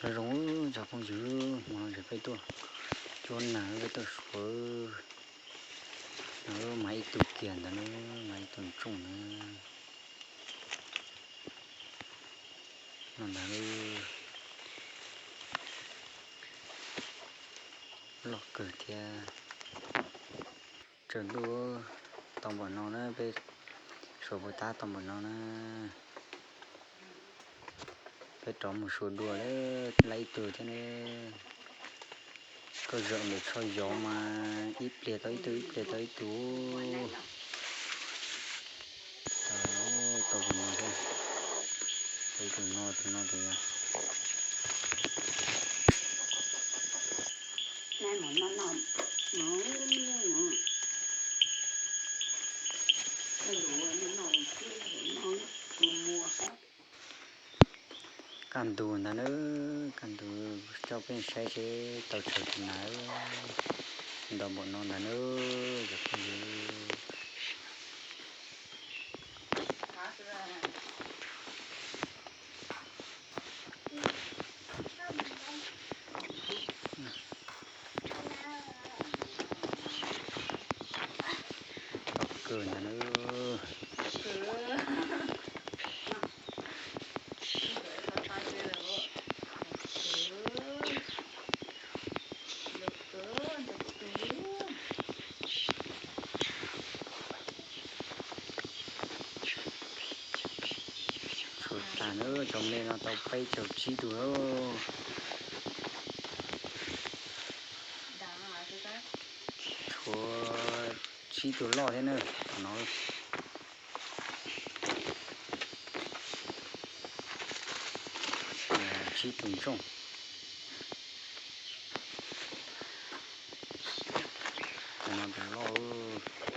Zoo zoo, cov phooj ywg, hmo no ces peb tuaj cuab nas, peb tuaj suav. No mas ib tug kiag ntawd na, mas ib tug ntsooj na. No ntag, loj kawg thiab. Tsaus ntuj tau npaum no na, peb suav puas tab tau npaum no na. Peb rov mus suav dua lawm, laib ib tug thiab ne. Koj zaum ntawm tsho yov mas ib pliag tau ib tug, ib pliag tau ib tug. Tau, tau tus no thiab. Tau tus no, tus no tus yog. Kaj ntug ntag na, kaj ntug, coj peb saib seb tau tsawg tus nas ntau npaum no ntag na, cov phooj ywg. Tau kawg ntag na. Tshuav tas na, cov me no tau peb caug tsib tug lawm. Tshuav tsib tug loj thiab na, no tsib tug ntsooj. Cov no tus loj.